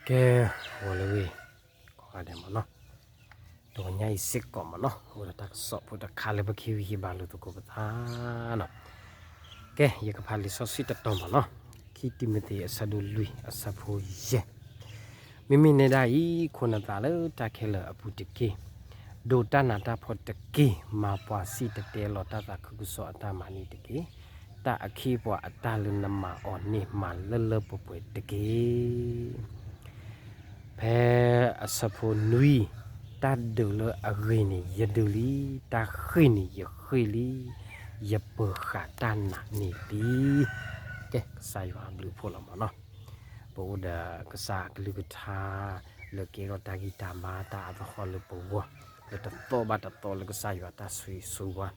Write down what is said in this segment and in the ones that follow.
ကဲ, ဂီၤလၢအဂ့ၤ ကိးဂၤဒဲးမ့ၢ်နီၤ, တဂီၤညါအံၤစ့ၢ်ကီးမ့ၢ်နီၤ အိၣ်ဒီးတၢ်ကစီၣ်ဖိတခါလၢပကဟ့ၣ်ဂံၢ်ဟ့ၣ်ဘါလိာ်သကိးပသးနီၤ. ကဲ, ယကဖးလံာ်စီဆှံတတီၤမ့ၢ်နီၤ, ခံတံၤမသ့းအဆၢဒိၣ်လွံၢ်အဆၢဖိယဲၢ်, မ့မ့ၢ်နဲဒၣ်အံၤ ခိးနသးလၢတၢ်ခဲလၢာ်အပူၤတက့ၢ်. ဒိးတၢ်နးတၢ်ဖှီၣ်တက့ၢ်. မၤပှၤစံၣ်တဲၤတဲလီၤတၢ်သးခုကစီၣ်အတၢ်မၤန့ၣ်တက့ၢ်. တၢ်အခ့အပှၤအတၢ်လၢနမၤအီၤန့ၣ် မၤလၢလၢပှဲၤပှဲၤတက့ၢ်. ဖဲအဆၢဖိနွံ, တၢ်ဒုးလၢအဂ့ၤန့ၣ် ယဒုးလံ, တၢ်ဃ့ၢ်န့ၣ် ယဃ့ၢ်လံ, ယပၢၤဃာ်တၢ်နာ်န့ၣ်လံ. ကဲ, ကစၢ်ယွၤအဘျုးအဖှိၣ်လီၤမ့ၢ်နီၤ. ပအိၣ်ဒီးကစၢ်အကလုၢ်ကထါ လၢကဲထီၣ်တၢ်ဂံၢ်တၢ်ဘါတၢ်အါတဟီၣ်လၢပဂီၢ်, လၢတသီဘၣ်တသီလၢကစၢ်ယွၤတၢ်ဆိၣ်ဂ့ၤဆိၣ်ဝါ,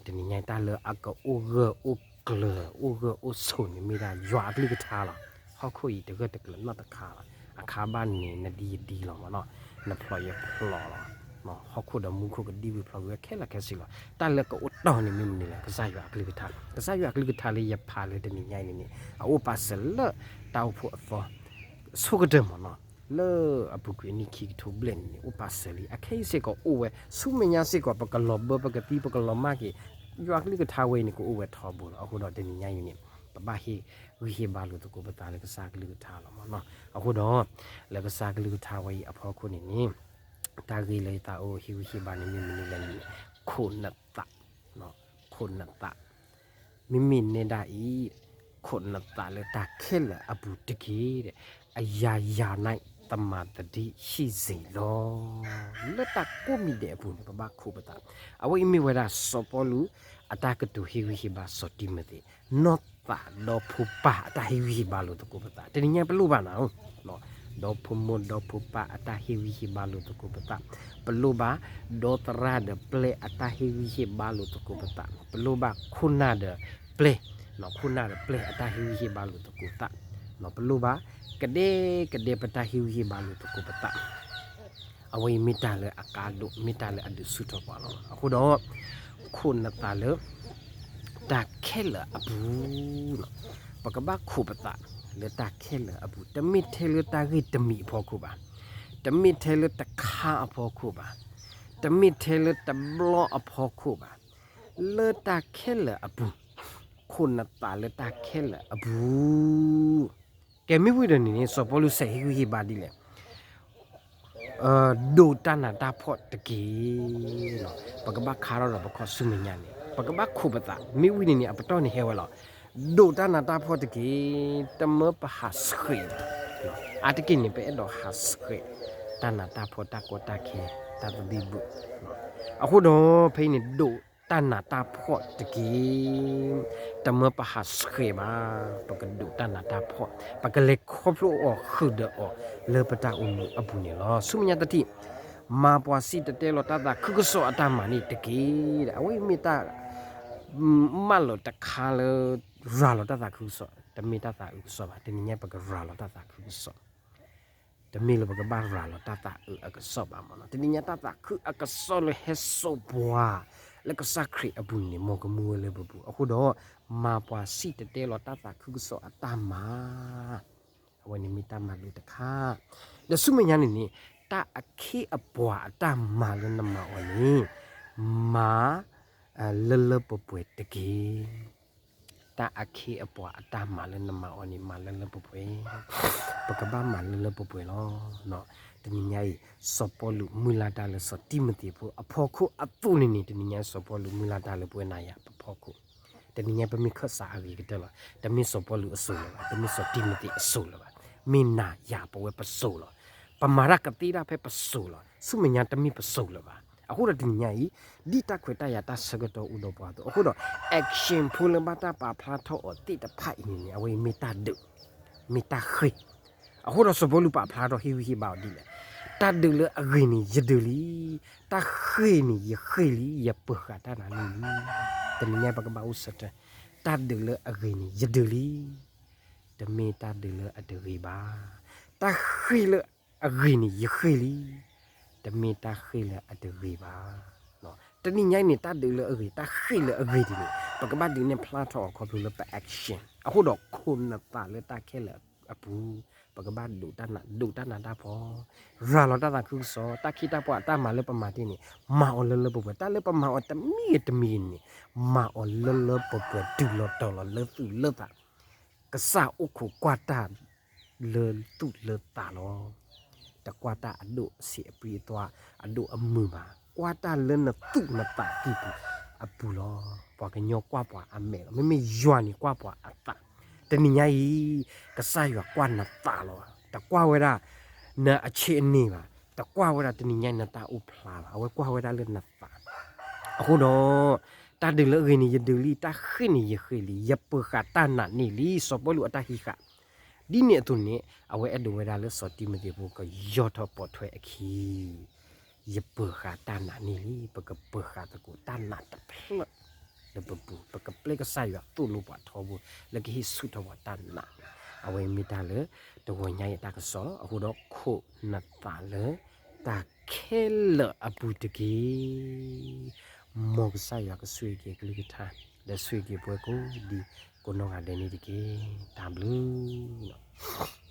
တနံၤညါတၢ်လၢအကအိၣ်ဂၢၢ်အိၣ်ကျၢၤ အိၣ်ဂၢၢ်အိၣ်ဆိးန့ၣ်မ့ၢ်ဒၣ်ယွၤအကလုၢ်ကထါလီၤ. ဟီၣ်ခိၣ်အံၤတဂၢၢ်တကျၢၤနီတခါဘၣ်. အခါဘၣ်န့ၣ် နဒံယဒံလီၤမ့ၢ်နီၤ, နဖျိးယဖျိးလီၤ. ဟီၣ်ခိၣ်ဒီးမူခိၣ်ကဒံဝံၤဖျိးကွံာ်ဝဲခဲလၢာ်ခဲဆ့လီၤ. တၢ်လၢကအိၣ်တီၢ်န့ၣ်မ့ၢ်မနုၤလဲၣ်, ကစၢ်ယွၤအကလုၢ်ကထါ. ကစၢ်ယွၤအကလုၢ်ကထါလၢယဖးလၢတနံၤညါအံၤန့ၣ်န့ၣ် အအိၣ်ပာ်စၢၤလၢတၢ်အိၣ်ဖှိၣ်အသီ ဆိကတၢၢ်မ့ၢ်နီၤ, လၢအပူၤကွံာ်အနံၣ်ခံကထိဘျဲၣ်န့ၣ်န့ၣ် အိၣ်ပာ်စၢၤလံ. အခဲအံၤစ့ၢ်ကီးအိၣ်ဝဲ, ဆူမဲာ်ညါစ့ၢ်ကီး ပကလီၤဘၢပကသံ ပကလီၤမၢ်က့ၤ, ယွၤအကလုၢ်ကထါဝဲအံၤန့ၣ် ကအိၣ်ဝဲထီဘိလီၤ. အဃိဒီးတနံၤညါအံၤန့ၣ် ပဘၣ်ဟ့ၣ်ဂံၢ်ဟ့ၣ်ဘါလိာ်သကိးပသးလၢကစၢ်အကလုၢ်ကထါလီၤမ့ၢ်နီၤ. အဃိဒီး လၢကစၢ်အကလုၢ်ကထါဝဲအံၤအဖီခိၣ်န့ၣ်န့ၣ် တၢ်ဂ့ၢ်လၢယသးအိၣ်ဟ့ၣ်ဂံၢ်ဟ့ၣ်ဘါန့ၣ်မ့ၢ်မနုၤလဲၣ်န့ၣ်, ခိးနသး, ခိးနသး မ့မ့ၢ်နဲဒၣ်အံၤ, ခိးနသးလၢတၢ်ခဲလၢာ်အပူၤတက့ၢ်. အရာရာ၌ သမ္မာသတိရှိစေလော. လၢတၢ်ကိးမံၤဒဲးအပူၤန့ၣ် ပဘၣ်ခိးပသး. အဝဲအံၤမ့ၢ်ဝဲဒၣ်စီၤပီလူး အတၢ်ကတိၤဟ့ၣ်ဂံၢ်ဟ့ၣ်ဘါစီၤတံၤမသ့း, နီၢ်သးဒီဖိပၢ်အတၢ်ဟ့ၣ်ဂံၢ်ဟ့ၣ်ဘါလိာ်သကိးပသး. တနံၤညါပလိၣ်ဘၣ်နၤ ဒီဖိမိၢ်ဒီဖိပၢ်အတၢ်ဟ့ၣ်ဂံၢ်ဟ့ၣ်ဘါလိာ်သကိးပသး, ပလိၣ်ဘၣ် ဒီသရၣ်ဒီးပျဲၢ်အတၢ်ဟ့ၣ်ဂံၢ်ဟ့ၣ်ဘါလိာ်သကိးပသး, ပလိၣ်ဘၣ်ခိၣ်နၢ်ဒီးပျဲၢ်, ခိၣ်နၢ်ဒီးပျဲၢ်အတၢ်ဟ့ၣ်ဂံၢ်ဟ့ၣ်ဘါလိာ်သကိးသး, ပလိၣ်ဘၣ် ကဒဲကဒဲပတၢ်ဟ့ၣ်ဂံၢ်ဟ့ၣ်ဘါလိာ်သကိးပသး. အဝဲအံၤမ့ၢ်တၢ်လၢအကါဒိၣ် မ့ၢ်တၢ်လၢအဒုးဆူၣ်ထီၣ်ပှၤလီၤ. အဃိဒီး ခိးနသးလၢ တၢ်ခဲလၢာ်အပူၤ, ပကဘၣ်ခိးပသးလၢတၢ်ခဲလၢာ်အပူၤ, တမ့ၢ်ထဲလၢတၢ်ဂ့ၢ်တမံၤအဖီခိၣ်ဘၣ်, တမ့ၢ်ထဲလၢတခါအဖီခိၣ်ဘၣ်, တမ့ၢ်ထဲလၢတဘျီအဖီခိၣ်ဘၣ်, လၢတၢ်ခဲလၢာ်အပူၤ, ခိးနသးလၢတၢ်ခဲလၢာ်အပူၤ. ကဲမ့ၢ်ဝံၤဒီးန့ၣ်န့ၣ် စီၤပီလူးစဲးဟ့ၣ်ဂံၢ်ဟ့ၣ်ဘါဒ်လဲၣ် ဒိးတၢ်နးတၢ်ဖှီၣ်တက့ၢ်. ပကဘၣ်ခါထီၣ်ဒီးပခီၣ်ဆူမဲာ်ညါန့ၣ် ပကဘၣ်ခိးပသး, မ့ၢ်ဝံၤန့ၣ်န့ၣ် အပတီၢ်န့ၣ်ဟဲဝဲလီၤ. ဒိးတၢ်နးတၢ်ဖှီၣ်တက့ၢ်, တမၢပဟးဆှဲးဘၣ်. အါတက့ၢ်န့ၣ် ပအဲၣ်ဒိးဟးဆှဲး တၢ်နးတၢ်ဖှီၣ် တၢ်ကီတၢ်ခဲ တၢ်သဘံၣ်ဘုၣ်. အဃိဒီး ဖဲအံၤန့ၣ် ဒိးတၢ်နးတၢ်ဖှီၣ်တက့ၢ်, တမၢပဟးဆှဲးဘၣ်. ပကဒိးတၢ်နးတၢ်ဖှီၣ်, ပကလဲၤခီဖျိအီၤဃုာ်ဒီးအီၤ လၢပတၢ်အိၣ်မူအပူၤန့ၣ်လီၤ. ဆူမဲာ်ညါတထံၣ်, မၤပှၤစံၣ်တဲၤတဲလီၤတၢ်သးခုကစီၣ်အတၢ်မၤန့ၣ်တက့ၢ်. အဝဲအံၤမ့ၢ်တၢ် မၢလီၤတခါလၢ ရၤလီၤတၢ်သးခုကစီၣ်, တမ့ၢ်တၢ်သးအုးကစီၣ်ဘၣ်. တနံၤညါပကရၤလီၤတၢ်သးခုကစီၣ် တမ့ၢ်လၢပကဘၣ်ရၤလီၤတၢ်သးအုးအကစီၣ်ဘၣ်မ့ၢ်နီၤ. တနံၤညါတၢ်သးခုအကစီၣ်လၢဟဲစိာ်ပှၤ လၢကစၢ်ခရံာ်အပူၤန့ၣ် မ်ကမူဝဲလၢပပူၤ. အဃိဒီး မၤပှၤစံၣ်တဲၤတဲလီၤတၢ်သးခုကစီၣ်အတၢ်မၤ အဝဲန့ၣ်မ့ၢ်တၢ်မၤလိတခါ. ဒီးဆူမဲာ်ညါန့ၣ်န့ၣ် တၢ်အခ့အပှၤအတၢ်မၤလၢနမၤအီၤန့ၣ် မၤ လၢလၢပှဲၤပှဲၤတက့ၢ်. တၢ်အခ့အပှၤအတၢ်မၤလၢနမၤအီၤန့ၣ် မၤလၢလၢပှဲၤပှဲၤ, ပကဘၣ်မၤလၢလၢပှဲၤပှဲၤလီၤ. တနံၤညါအံၤ စီၤပီလူးမုၢ်လၢ်တၢ်လၢစီၤတံၤမသ့းဖိအဖီခိၣ်အသိးန့ၣ်န့ၣ် တနံၤညါစီၤပီလူးမုၢ်လၢ်တၢ်လၢပဝဲနၤယၤပဖီခိၣ်. တနံၤညါပမ့ၢ်ခၢၣ်စးအဂ့ၤကတၢၢ်လီၤ. တမ့ၢ်စီၤပီလူးအစိၤလၢၤဘၣ်, တမ့ၢ်စီၤတံၤမသ့းအစိၤလၢၤဘၣ်, မ့ၢ်နၤယၤပဝဲပစိၤလီၤ. ပမၤတၢ်ကသ့ဒၣ်ဖဲပစိၤလီၤ. ဆူမဲာ်ညါတမ့ၢ်ပစိၤလၢၤဘၣ်. အဃိဒီးတနံၤညါအံၤ ဒ်တၢ်ခွဲးတၢ်ယာ်တၢ်ဆၢကတီၢ်အိၣ်ဒီးပှၤအသိး, အဃိဒီး action ဖိလၢဘၣ်တၢ်ပာ်ဖျါထီၣ်အီၤသ့ၣ်တဖၣ်အံၤန့ၣ်န့ၣ် အဝဲအံၤမ့ၢ်တၢ်ဒုး, မ့ၢ်တၢ်ဃ့ၢ်. အဃိဒီးစီၤပီလူးပာ်ဖျါထီၣ်ဟ့ၣ်ဂံၢ်ဟ့ၣ်ဘါအီၤဒ်လဲၣ်, တၢ်ဒုးလၢအဂ့ၤန့ၣ် ယဒုးလံ, တၢ်ဃ့ၢ်န့ၣ် ယဃ့ၢ်လံ, ယပၢၤဃာ်တၢ်နၤန့ၣ်လံ. တနံၤညါပကဘၣ်အိၣ်ဆၢထၢၣ်, တၢ်ဒုးလၢအဂ့ၤန့ၣ် ယဒုးလံ, တမ့ၢ်တၢ်ဒုးလၢအတဂ့ၤဘၣ်. တၢ်ဃ့ၢ်လၢအဂ့ၤန့ၣ် ယဃ့ၢ်လံ, တမ့ၢ်တၢ်ဃ့ၢ်လၢအတဂ့ၤဘၣ်. တနံၤညါအံၤန့ၣ် တၢ်ဒုးလၢအဂ့ၤ တၢ်ဃ့ၢ်လၢအဂ့ၤဒ်န့ၣ် ပကဘၣ်ဒုးနဲၣ်ဖျါထီၣ်အီၤခီဖျိလၢပ action. အဃိဒီးခိးနသးလၢတၢ်ခဲလၢာ် အပူၤ, ပကဘၣ်ဒိးတၢ်နး ဒိးတၢ်နးတၢ်ဖှီၣ်, ရၤလီၤတၢ်သးခုကစီၣ်, တၢ်ခ့တၢ်ပှၤအတၢ်မၤလၢပမၤတ့ၢ်န့ၣ်, မၤအီၤလၢလၢပှဲၤပှဲၤ, တၢ်လၢပမၤအီၤတမံၤဂ့ၤတမံၤဂ့ၤန့ၣ်, မၤအီၤလၢလၢပှဲၤပှဲၤ တုၤလီၤတီၤလီၤလၢသူၣ်လၢသး, ကစၢ်အိၣ်ခိးကွၢ်တၢ် လၢသူၣ်လၢသးလီၤ. တကွၢ်တၢ်အဒိၣ်အဆံးအပျံၤအသွါ အဒိၣ်အမုၢ်ဘၣ်, ကွၢ်တၢ်လၢနသူၣ်နသးကံၢ်ပူၤအပူၤလီၤ. ပှၤကညီကွၢ်ပှၤအမဲာ်လီၤ, မ့မ့ၢ်ယွၤန့ၣ်ကွၢ်ပှၤအသး, တနံၤညါအံၤ ကစၢ်ယွၤကွၢ်နသးလီၤ, တကွၢ်ဝဲဒၣ် နအဆ့အန့ၣ်ဘၣ်, တကွၢ်ဝဲဒၣ်တနံၤညါအံၤနတၢ်အိၣ်ဖျါဘၣ်, အဝဲကွၢ်ဝဲဒၣ်လၢနသး အဃိဒီး တၢ်ဒုးလၢအဂ့ၤန့ၣ်ယဒုးလံ, တၢ်ဃ့ၢ်န့ၣ်ယဃ့ၢ်လံ, ယပၢၤဃာ်တၢ်နာ်န့ၢ်လံ, စီၤပီလူးအတၢ်ဟံးဃာ်, ဒ်န့ၣ်အသိးန့ၣ် အဝဲအဲၣ်ဒိးဝဲဒၣ်လၢစီၤတံၤမသ့းဖိကယီၢ်ထီၣ်ပိာ်ထွဲအခံ, ယပၢၤဃာ်တၢ်နာ်န့ၢ်လံ, ပကပၢၤဃာ်သကိးတၢ်နာ်တဖျၢၣ် လၢပပူၤ, ပကပျဲကစၢ်ယွၤသိၣ်လိပှၤထီဘိ လၢကဟ့ၣ်ဆူၣ်ထီၣ်ပှၤတၢ်နာ်န့ၣ်, အဝဲမ့ၢ်တၢ်လၢ တဂီၤညါအံၤအတၢ်ကစီၣ်လီၤ. အဃိဒီးခိးနသးလၢ တၢ်ခဲလၢာ်အပူၤတက့ၢ်. မ်ကစၢ်ယွၤကဆိၣ်ဂ့ၤက့ၤအကလုၢ်ကထါ ဒီးဆိၣ်ဂ့ၤက့ၤပဝဲကိးဒံကိးနီၢ်ဂၤဒဲးန့ၣ်တက့ၢ်. တၢ်ဘျုးလီၤ.